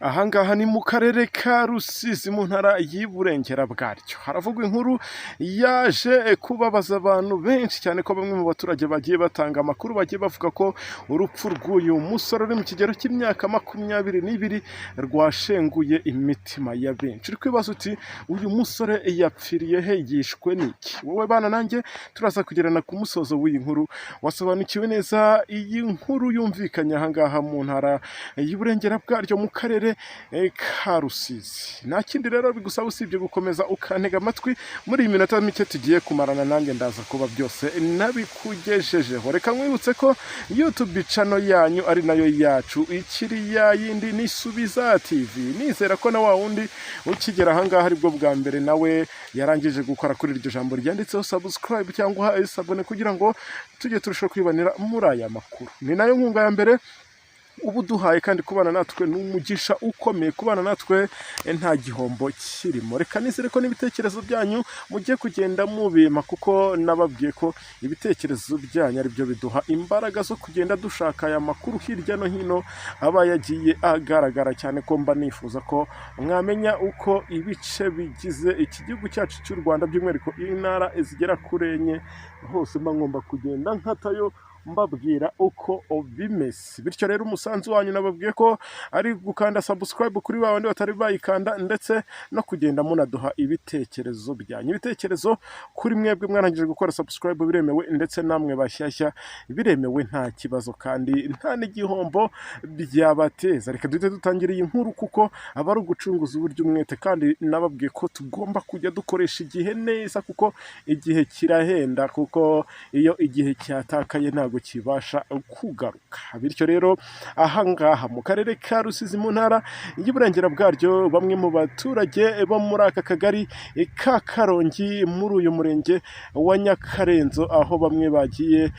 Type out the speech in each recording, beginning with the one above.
Ahangaha ni mu karere ka Rusizi, mu ntara y'Iburengera bwaryo. Haravugwa inkuru yaje kubabaza abantu benshi cyane, ko bamwe mu baturage bagiye batanga amakuru, bagiye bavuga ko urupfu rw'uyu musore uri mu kigero cy'imyaka 22 rwashenguye imitima ya benshi. Uri kwibaza uti: "Uyu musore yapfiriye he? Yishwe n'iki?" Wowe bana nanjye turaza kugerana ku musozo w'iyi nkuru, wasobanukiwe neza iyi nkuru yumvikanye ahangaha mu ntara y'Iburengera bwaryo, mu karere ka Rusizi. Nta kindi rero bigusaba usibye gukomeza ukantega amatwi muri iyi minota mike tugiye kumarana, nanjye ndaza kuba byose nabikugejejeho. Reka nkwibutse ko YouTube channel yanyu ari nayo yacu ikiri ya yindi, ni Subiza TV. Nizera ko na wa wundi ukigera ahangaha aribwo bwa mbere, nawe yarangije gukora kuri iryo jambo ryanditseho subscribe cyangwa s'abonner, kugira ngo tujye turushaho kwibanira muri aya makuru. Ni nayo nkunga ya mbere uba uduhaye, kandi kubana natwe ni umugisha ukomeye. Kubana natwe nta gihombo kirimo. Reka nizere ko n'ibitekerezo byanyu mugiye kugenda mubima, kuko nababwiye ko ibitekerezo byanyu ari byo biduha imbaraga zo kugenda dushaka aya makuru hirya no hino aba yagiye agaragara, cyane ko mba nifuza ko mwamenya uko ibice bigize iki gihugu cyacu cy'u Rwanda, by'umwihariko intara zigera kuri enye, hose mba ngomba kugenda nkatayo mbabwira uko bimeze. Bityo rero umusanzu wanyu nababwiye ko ari gukanda subscribe kuri ba bandi batari bayikanda, ndetse no kugenda munaduha ibitekerezo byanyu. Ibitekerezo kuri mwebwe mwarangije gukora subscribe biremewe, ndetse namwe bashyashya biremewe, nta kibazo kandi nta n'igihombo byabateza. Reka duhite dutangira iyi nkuru, kuko aba ari ugucunguza uburyo umwete, kandi nababwiye ko tugomba kujya dukoresha igihe neza, kuko igihe kirahenda, kuko iyo igihe cyatakaye ntabwo kibasha kugaruka. Bityo rero ahangaha mu karere ka Rusizi, mu ntara y'Iburengera bwaryo, bamwe mu baturage bo muri aka kagari ka Karongi, muri uyu murenge wa Nyakarenzo, aho bamwe bagiye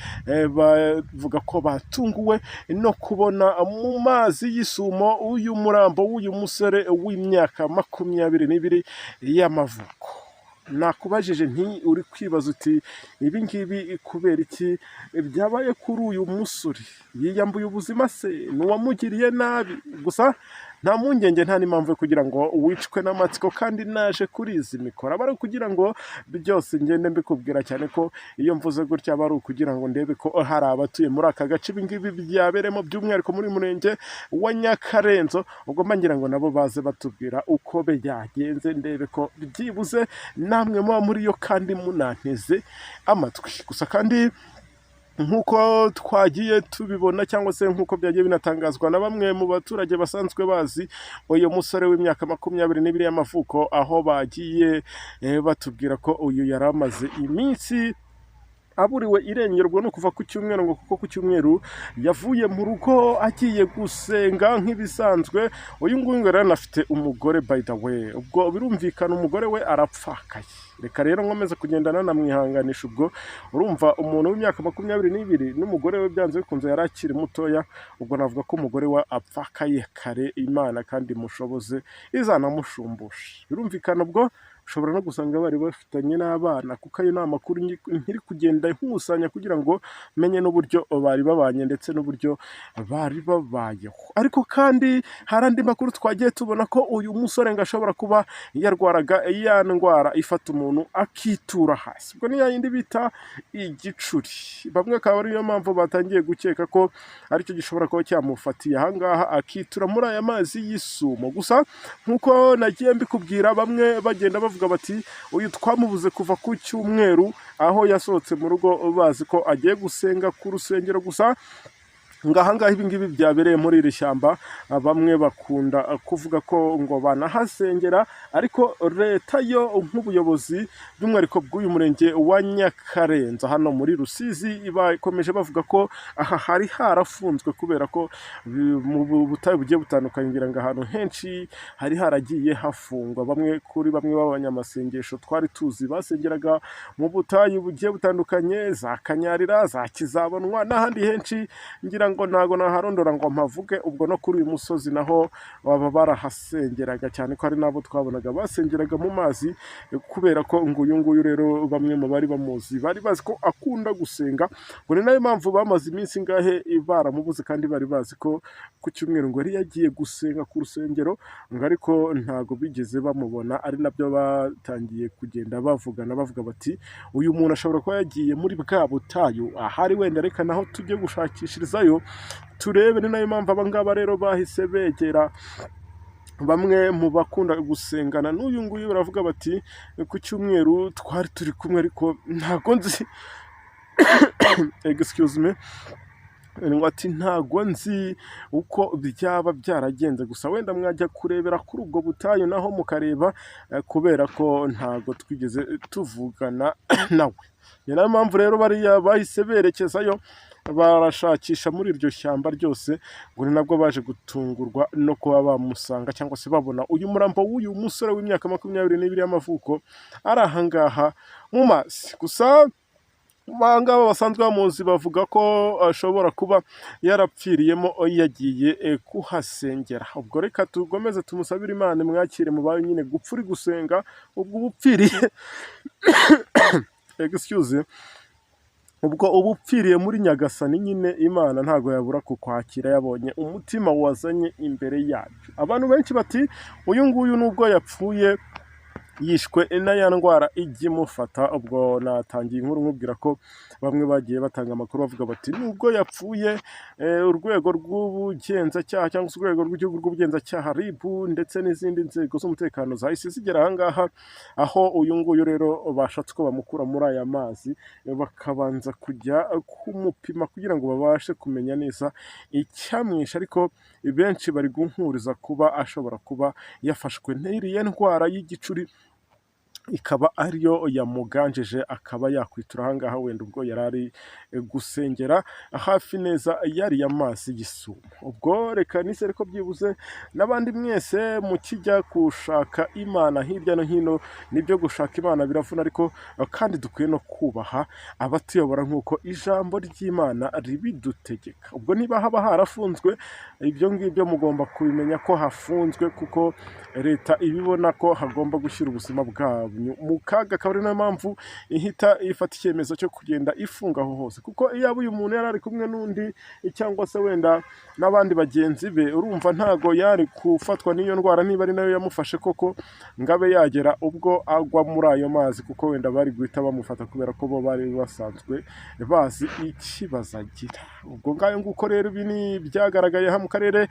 bavuga ko batunguwe no kubona mu mazi y'isumo uyu murambo w'uyu musore w'imyaka 22 y'amavuko. Nakubajije nti: "Uri kwibaza uti ibi ngibi kubera iki byabaye kuri uyu musore? Yiyambuye ubuzima se? Ni uwamugiriye nabi?" Gusa nta mpungenge, nta n'impamvu yo kugira ngo wicwe n'amatsiko, kandi naje kuri izi mikoro aba ari ukugira ngo byose ngende mbikubwira, cyane ko iyo mvuze gutya aba ari ukugira ngo ndebe ko hari abatuye muri aka gace ibi ngibi byaberemo, by'umwihariko muri uyu murenge wa Nyakarenzo. Ubwo mba ngira ngo nabo baze batubwira uko byagenze, ndebe ko byibuze namwe muba muri yo kandi munanteze amatwi. Gusa kandi nk'uko twagiye tubibona, cyangwa se nk'uko byagiye binatangazwa na bamwe mu baturage basanzwe bazi uyu musore w'imyaka 22 y'amavuko, aho bagiye batubwira ko uyu yari amaze iminsi aburiwe irengerwa, no kuva ku cyumweru, ngo kuko ku cyumweru yavuye mu rugo agiye gusenga nk'ibisanzwe. Uyu nguyu ngo rero anafite umugore, by the way. Ubwo birumvikana umugore we arapfakaye. Reka rero nkomeze kugenda nanamwihanganisha. Ubwo urumva umuntu w'imyaka 22 n'umugore we, byanze bikunze yari akiri mutoya. Ubwo navuga ko umugore we apfakaye kare. Imana kandi mushoboze izanamushumbusha. Birumvikana ubwo ushobora no gusanga bari bafitanye n'abana, kuko ayo ni amakuru nkiri kugenda nkusanya kugira ngo menye n'uburyo bari babanye ndetse n'uburyo bari babayeho. Ariko kandi hari andi makuru twagiye tubona ko uyu musore ngo ashobora kuba yarwaraga ya ndwara ifata umuntu akitura hasi, ubwo ni ya yindi bita igicuri. Bamwe akaba ariyo mpamvu batangiye gukeka ko aricyo gishobora kuba cyamufatiye ahangaha akitura muri aya mazi y'isumo. Gusa nk'uko nagiye mbikubwira, bamwe bagenda bavuga bati: "Uyu twamubuze kuva ku cyumweru, aho yasohotse mu rugo bazi ko agiye gusenga ku rusengero." Gusa ngahangaha ibi ngibi byabereye muri iri shyamba, bamwe bakunda kuvuga ko ngo banahasengera, ariko leta yo nk'ubuyobozi by'umwihariko bw'uyu murenge wa Nyakarenza hano muri Rusizi bakomeje bavuga ko aha hari harafunzwe, kubera ko mu butayu bugiye butandukanye, ngira ngo ahantu henshi hari haragiye hafungwa. Bamwe kuri bamwe b'abanyamasengesho twari tuzi basengeraga mu butayu bugiye butandukanye, za Kanyarira, za Kizabonwa n'ahandi henshi, ngira Ngira ngo ntago naharondora ngo mpavuge. Ubwo no kuri uyu musozi naho baba barahasengeraga cyane, ko hari n'abo twabonaga basengeraga mu mazi, kubera ko ngo uyu nguyu rero bamwe mu bari bamuzi bari bazi ko akunda gusenga. Ngo ni nayo mpamvu bamaze iminsi ingahe baramubuze, kandi bari bazi ko ku cyumweru ngo yari yagiye gusenga ku rusengero, ngo ariko ntago bigeze bamubona. Ari nabyo batangiye kugenda bavugana, bavuga bati: "Uyu muntu ashobora kuba yagiye muri bwa butayu ahari, wenda reka naho tujye gushakishirizayo turebe." Ni nayo mpamvu aba ngaba rero bahise begera bamwe mu bakunda gusengana n'uyu nguyu, baravuga bati: "Ku cyumweru twari turi kumwe, ariko ntago nzi," excuse me, ngo ati: "Ntago nzi uko byaba byaragenze, gusa wenda mwajya kurebera kuri ubwo butayu naho mukareba, kubera ko ntago twigeze tuvugana nawe." Ni nayo mpamvu rero bariya bahise berekezayo, barashakisha muri iryo shyamba ryose. Ngo ni nabwo baje gutungurwa no kuba bamusanga, cyangwa se babona uyu murambo w'uyu musore w'imyaka 22 y'amavuko ari ahangaha mu mazi. Gusa abangaba basanzwe bamuzi bavuga ko ashobora kuba yarapfiriyemo yagiye kuhasengera. Ubwo reka tugomeze tumusabire Imana mwakire mu bayo. Nyine gupfa uri gusenga, ubwo uba upfiriye, excuse, ubwo uba upfiriye muri Nyagasani nyine. Imana ntabwo yabura kukwakira yabonye umutima wazanye imbere yacu. Abantu benshi bati: "Uyu nguyu nubwo yapfuye, yishwe na ya ndwara ijya imufata." Ubwo natangiye inkuru nkubwira ko bamwe bagiye batanga amakuru bavuga bati: "Nubwo yapfuye, urwego rw'ubugenzacyaha cyangwa se urwego rw'igihugu rw'ubugenzacyaha RIB ndetse n'izindi nzego z'umutekano zahise zigera aha ngaha aho uyu nguyu rero bashatse ko bamukura muri aya mazi, bakabanza kujya kumupima kugira ngo babashe kumenya neza icyamwishe." Ariko benshi bari guhuriza kuba ashobora kuba yafashwe n'iriya ndwara y'igicuri, ikaba ariyo yamuganjije, akaba yakwitura aha ngaha wenda ubwo yari ari gusengera hafi neza yariya mazi y'isumo. Ubwo reka nizere ko byibuze n'abandi mwese mukijya gushaka Imana hirya no hino, nibyo, gushaka Imana biravuna, ariko kandi dukwiye no kubaha abatuyobora nk'uko ijambo ry'Imana ribidutegeka. Ubwo niba haba harafunzwe, ibyo ngibyo mugomba kubimenya ko hafunzwe, kuko leta ibibona ko hagomba gushyira ubuzima bwanyu mu kaga, akaba ari nayo mpamvu ihita ifata icyemezo cyo kugenda ifunga aho hose. Kuko iyo uyu muntu yari ari kumwe n'undi cyangwa se wenda n'abandi bagenzi be, urumva ntago yari gufatwa n'iyo ndwara, niba ari nayo yamufashe koko, ngo abe yagera ubwo agwa muri ayo mazi, kuko wenda bari guhita bamufata, kubera ko bo bari basanzwe bazi ikibazo agira. Ubwo ngayo nguko rero, ibi ni ibyagaragaye mu karere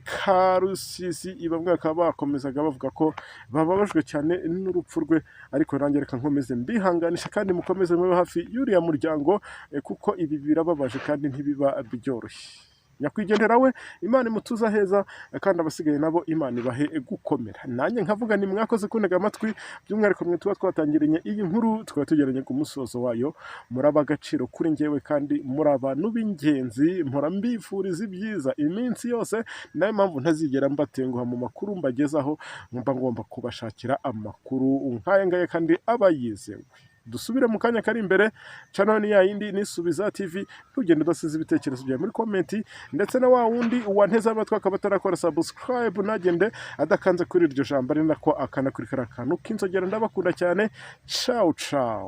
ka Rusizi. Bamwe bakaba bakomezaga bavuga ko bababajwe cyane n'urupfu rwe, ariko nanjye reka nkomeze mbihanganisha, kandi mukomeze mube hafi y'uriya muryango, kuko ibi birababaje kandi ntibiba byoroshye. Nyakwigendera we Imana imutuza heza, kandi abasigaye nabo Imana ibahe gukomera. Nanjye nkavuga ni mwakoze kuntega amatwi, by'umwihariko mwe tuba twatangiranye iyi nkuru tukaba tugeranye ku musozo wayo. Muraba agaciro kuri njyewe kandi muri abantu b'ingenzi, mpora mbifuriza ibyiza iminsi yose. Nayo mpamvu ntazigera mbatenguha mu makuru mbagezaho, mba ngomba kubashakira amakuru nk'aya ngaya kandi aba yizewe. Dusubire mu kanya kari imbere. Channel ni ya yindi, ni Subiza TV. Ntugende udasize ibitekerezo byawe muri comment, ndetse na wa wundi wanteze amatwi akaba atarakora subscribe, ntagende adakanze kuri iryo jambo, ari nako akanakurikira akantu k'inzogera. Ndabakunda cyane. Ciao ciao.